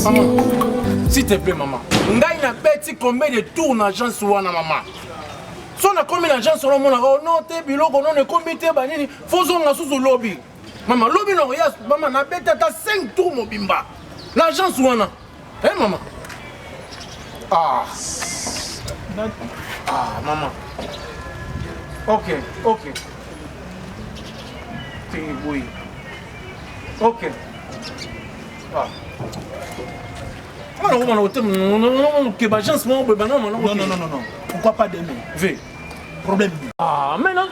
Maman, s'il te plaît maman ngai nabeti combien de tour na agence wana mama so nakomi na agence wana omonaka oh, no te biloko nono ekomi te banini fozonga susu lobi mama lobi nakoya mama nabeti ata 5 tour mobimba na agence wana e eh, mama ah. ah mama ok ok te boye ok ah. Mwana agence moko boye bana non non non non pourquoi pas demain v problème ah mais non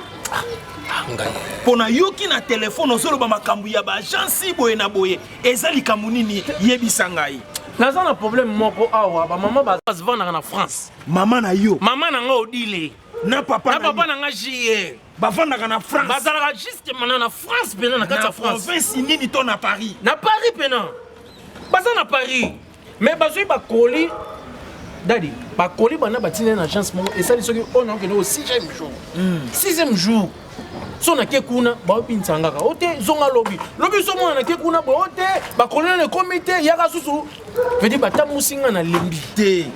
mpo nayoki na telefone ozoloba makambo ya baagence boye na boye eza likambo nini yebisa ngai naza na problème moko awa bamama bavandaka na france mama na yo mama na nga odile na papa na papa na nga jr bavandaka na france bazalaka juste mana na france mpena na kati ya france province nini to na paris na paris mpena baza na paris mais bazwi bakoli dadi bakoli banda batindi na agence moko esali soki oyo nakokende o sixième jour hmm. sixième jour so nake kuna baobinisa ngaka o te zonga lobi lobi so mona nake kuna boye o te bakoli nano ekomi te yaka susu vedi batambusi nga na lembi te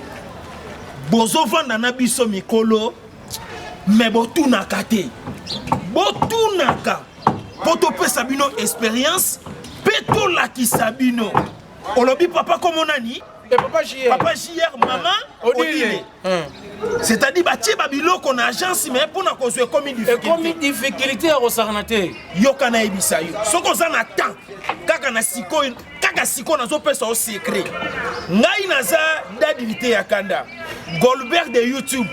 bozovanda na biso mikolo me botunaka te botunaka mpo topesa bino experience mpe tolakisa bino olobi papa komo nani eh, papa JR papa JR mama Odile c'est-à-dire batie babiloko na agence mais mpo na kozwa ekomi ekomi difficulté ya kosakana te yoka nayebisa yo soki oza na temps kaka na sikoyo kaka sikoyo nazopesa yo secret ngai naza dadilite ya kanda golbert de youtube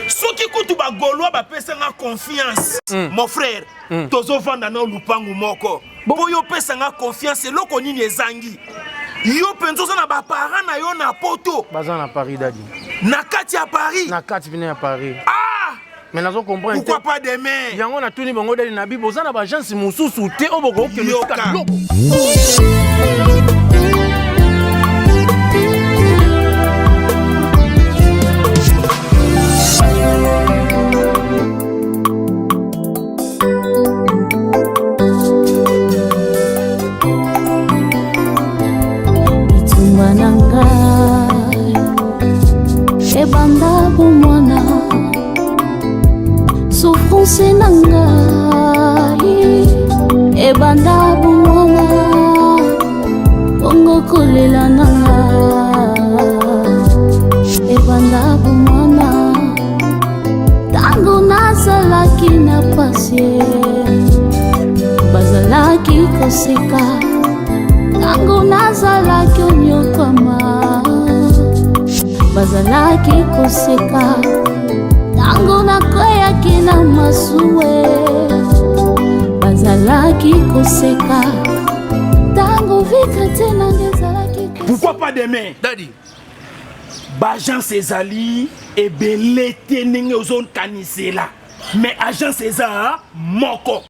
soki kutu bagaulois bapesa nga confiance mm. mon frère mm. tozovanda na lupangu moko mpo yo opesa nga confiance eloko nini ezangi yo mpenza oza na baparent na yo na poto baza na paris dadi na kati ya paris na kati pene ya paris ah mais nazo comprendre pourquoi pas demain yango natuni bango dadi na bibo oza na baagence mosusu te oyo bokokende tika biloko Bitumba na ngai ebanda bomwana souffrance na ngai ebanda bomwana bongo kolela na ngai ebanda bomwana ntango nazalaki na pasi bazalaki koseka ntango nazalaki onyokwama bazalaki koseka ntango nakweyaki na masuwe bazalaki koseka ntango vikrete nanga ezalaki pourquoi pas demain dadi baagence ezali ebele te ndenge ozokanisela mais agence eza moko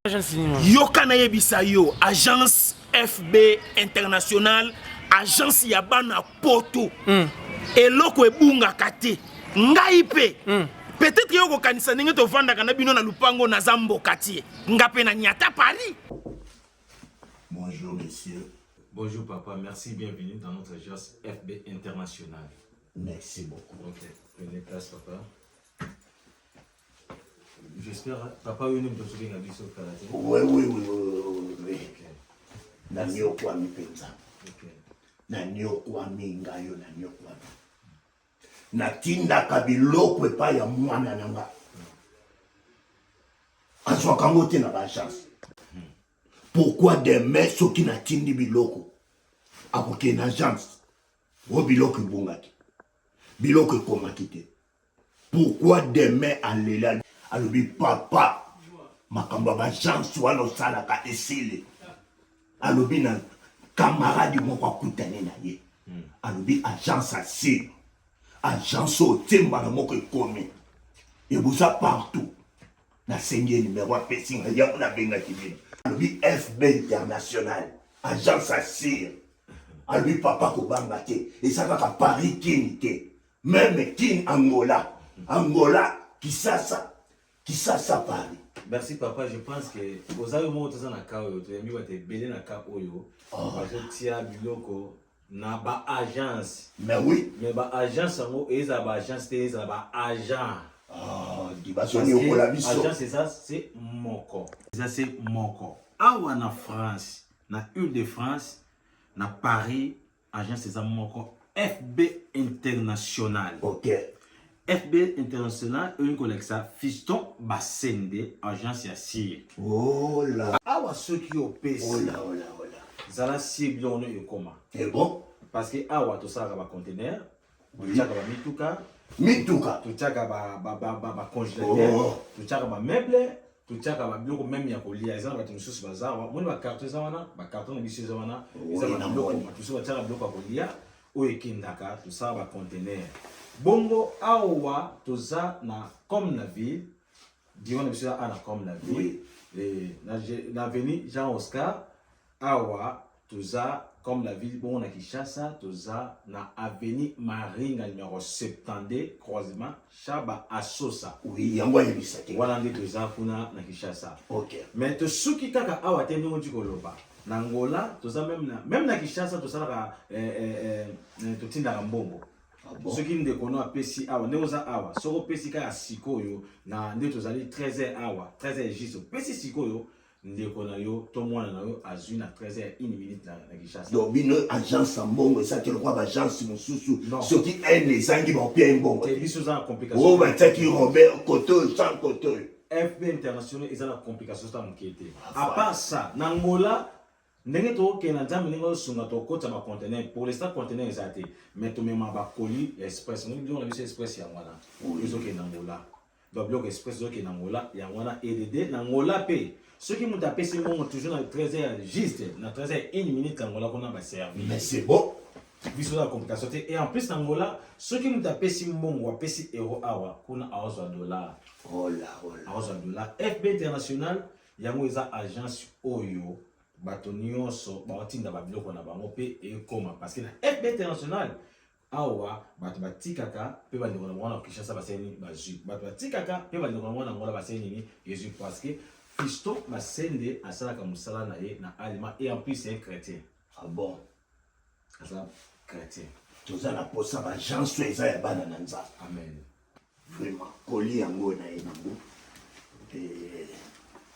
yoka nayebisa yo agence fb international agence ya bana poto mm. eloko ebungaka te ngai mpe mm. peut-être yo okokanisa ndenge tovandaka na bino na lupango naza mbokatie nga mpe na nyata paris Bonjour messieurs. Bonjour papa, merci, bienvenue dans notre agence FB International. Merci beaucoup. Ok, prenez place papa. J'espère, papa, oyo nde moto azobenga biso kala te. Oui, oui, oui, oui, oui. Okay. Nanyokwami mpenza. Okay. Nanyokwami ngai yo nanyokwami. Natindaka biloko epai ya mwana na nga. Azwaka yango te na ba agence. Pourquoi demain soki natindi biloko akokende na agence oyo biloko ebungaki biloko ekomaki te pourquoi demain alela alobi papa makambo ya baagence wana osalaka esili alobi na camarade moko akutani na ye alobi agence asili agence oyo tie mbala moko ekomi eboza partout nasengi ye numero apesi ngai yango nabengaki bino alobi fb international agence asire alobi papa kobanga te eza kaka paris kin te meme kin angola angola kisasa kisasa paris merci papa je pense que oza yo moko toza na ka oyo toyambi bato ebele na ka oyo oh. bazotia biloko. Na ba agence. Mais oui. Mais ba agence yango ezala ba agence te ezala ba agent. Ah, di bazoniokola biso. Agence eza se moko. Eza se moko. Awa na France, na Île-de-France, na Paris, agence eza moko FB International. OK. FB International oyo kolakisa Fiston Basende agence ya sire. Oh là. Awa soki opesi. Oh là, oh là, oh là. Zala sire biloko no ekoma. Et bon? Parce que awa tosalaka ba conteneur, totiaka ba mituka, mituka, totiaka ba ba ba ba, ba congélateur, oh. Totiaka ba meuble, totiaka ba biloko meme ya kolia. Eza na bato mosusu baza awa, moni ba carton eza wana, ba carton na biso eza wana, eza ba biloko bato mosusu batiaka biloko ya kolia oyo ekendaka, tosala ba conteneur. Bongo awa toza na comme na ville, bureau na biso eza na comme na ville, oui. Na avenue Jean Oscar, awa toza comme la ville. Bongo na Kinshasa toza na avenue Maringa numéro 72 croisement Shaba Asosa. Oui, yango ayebisaki. Wana nde toza kuna na Kinshasa. OK. Mais tosuki kaka awa te ndenge oti koloba. Na Angola toza même na Kinshasa tosalaka totindaka mbongo. Ah bon? Soki ndeko no apesi awa ndenge oza awa, soki opesi kaka sikoyo na nde tozali 13h awa, 13h juste opesi sikoyo ndeko na yo to mwana na yo azwi na 13h 1 minute na Kinshasa. Donc bino agence ya mbongo eza te lokola ba agence mosusu soki haine ezangi baopia ye mbongo te. Biso eza na complication. Oyo batiaki Robert koto Jean koto. FB International eza na complication ta moke te. À part ça, na Angola ndenge tokokende na Nzambe ndenge osunga tokota ba conteneur. Pour l'instant conteneur eza te, mais tomema ba colis ya express. Moni biloko na biso express yango wana. Ezokende na Angola. Donc biloko express ezokende na Angola yango wana EDD na Angola pe. Soki moto apesi mbongo toujours na 13h juste, na 13h 1 minute na Angola kuna ba servir. Mais c'est bon. Biso na complication te. Et en plus na Angola, soki moto apesi mbongo, apesi euro awa, kuna aozwa dollar. Oh là, oh là. Aozwa dollar. FB International yango eza agence oyo bato nyonso baotinda ba biloko na bango pe ekoma, parce que na FB International awa bato batikaka pe bandeko na bango na Kinshasa basali nini bazwi, bato batikaka pe bandeko na bango na Angola basali nini ezwi, parce que Fiston Masende asalaka mosala na ye na Allemagne et en plus c'est un chrétien. Ah bon? Aza chrétien. Toza na posa ba agence oyo eza ya bana na Nzambe. Amen. Vraiment, colis yango na ye nango.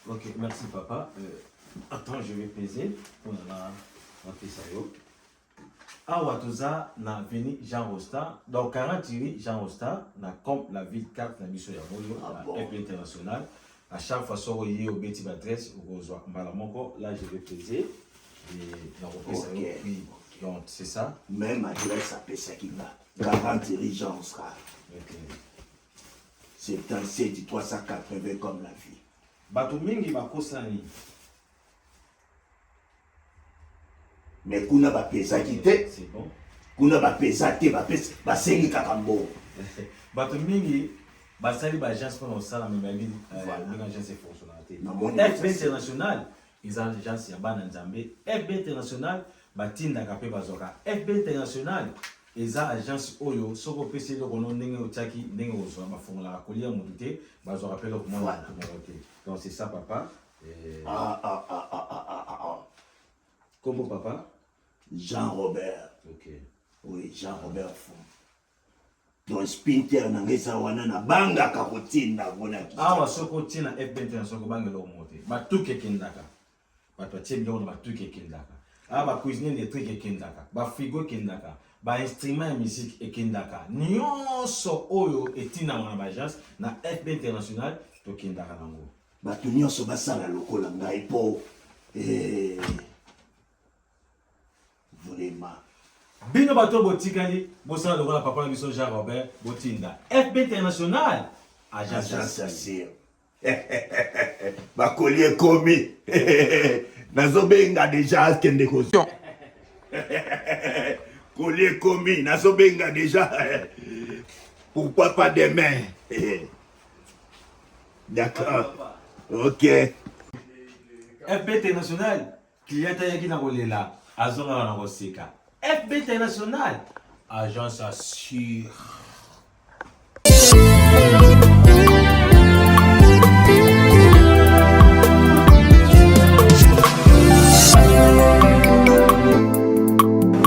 Ok, merci papa. Attends, je vais peser. On a la yo. Awa toza na avenue Jean Rosta, donc 40 rue Jean Rosta, na comme la ville 4 na biso ya Moyo, Ah na bon. FB International. À chaque fois soko ye obeti ba adresse okozwa mbala moko, là je vais peser et na kopesa yo Ok. prix. Donc c'est ça. Même adresse apesaki nga 40 rue Jean Rosta. Ok. 77 380 comme la vie. Bato mingi bakosani. Mais kuna bapesaki te. C'est bon. Kuna bapesa te, bapesa, basengi kaka mbongo. Bato mingi basali ba agence mpona kosala, mais bayebi, Voilà. ndenge agence efonctionnaka te. Namoni FB eza. International eza agence ya bana Nzambe. FB International batindaka mpe bazwaka. FB International eza agence oyo soki opesi eloko no ndenge otiaki, ndenge ozwa, bafungolaka kolia motu te, bazwaka mpe eloko moko Voilà. motu moko te. Donc c'est ça papa. Ah, ah, ah, ah, ah, ah, ah, ah. Kombo papa? Jean Robert. Ok. Oui, Jean Robert Fou. Donc spinter na ngai eza wana na bangaka kotinda yango na Kinshasa. Awa soki otie na FB International kobanga eloko moko te. Batuki ekendaka. Bato batie biloko na batuki ekendaka. Awa ba cuisine électrique ekendaka, ba frigo ekendaka, ba instrument ya musique ekendaka. Nyonso oyo etindaka na ba agence na FB International tokendaka nango. Bato nyonso basala lokola ngai po, vraiment. Bino bato botikali bosala lokola papa na biso Jean Robert, botinda FB International agence Agence ya sire. Bakoli ekomi. Nazobenga déjà akende kozwa. Koli ekomi, nazobenga déjà. Pourquoi pas demain? D'accord. Ok. FB International, client ayaki na kolela, azongaka na koseka. FB International, agence assure.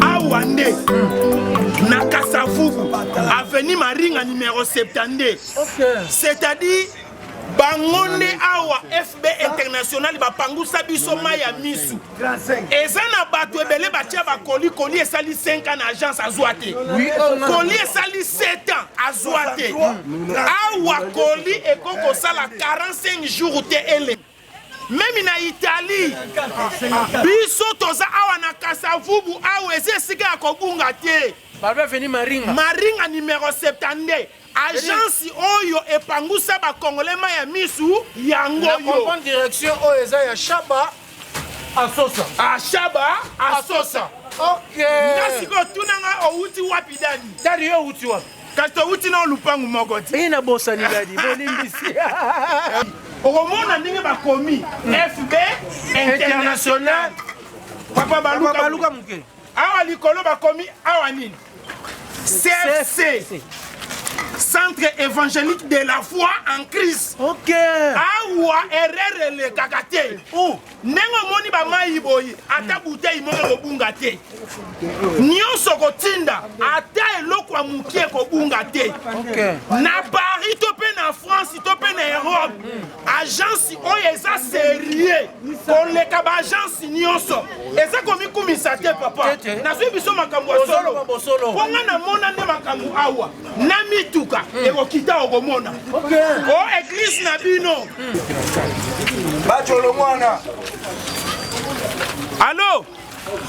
Awa nde 72. C'est-à-dire bango nde awa FB International bapangusa biso mai ya misu. Eza na bato ebele batia bakoli, koli esali 5 ans na agence azwa te. Koli esali 7 ans azwa te. Awa koli ekoki kosala 45 jours te ele. Meme na Italie, biso toza awa na Kasavubu, awa eza esika ya kobunga te. Balobi avenue Maringa. Maringa numero 72. Agence oyo epangusa ba congolais mai ya misu yango Na yo. comprendre direction oyo eza ya Shaba Asosa. Ah, Shaba Asosa. Ok. Nga sikoyo tuna nga owuti wapi dadi? Dadi yo owuti wapi? Kasi towuti na lupangu moko ti. Ina bosani dadi, bolimbisi. Okomona ndenge bakomi FB International. Papa baluka, baluka moke. Awa likolo bakomi awa nini? CFC. Centre évangélique de la foi en Christ. Ok. Awa erreur elekaka te. Oh. Ndenge omoni ba mai boye, ata bouteille moko ekobunga te. Nyonso kotinda, ata eloko ya moke ekobunga te. Ok. Na Paris to pe na France to pe na Europe, agence oyo eza sérieux koleka ba agence nyonso. Eza komikumisa te papa. Nazwi biso makambo ya solo. Mpo nga namona nde makambo awa na mituka ekokita okomona. O église na bino. Bacholo mwana. Allô?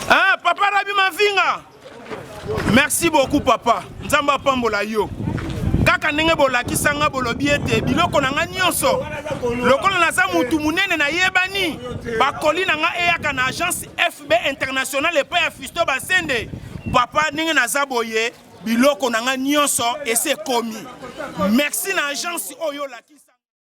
Ah, papa Rabi Mavinga. Merci beaucoup papa. Nzambe apambola yo. Kaka ndenge bolakisa nga bolobi ete biloko na nga nyonso lokola naza mutu munene nayebani bakoli na nga eyaka na agence FB International epai ya Fisto Basende. Papa ndenge naza boye biloko na nga nyonso esi ekomi. Merci na agence oyo olakisa.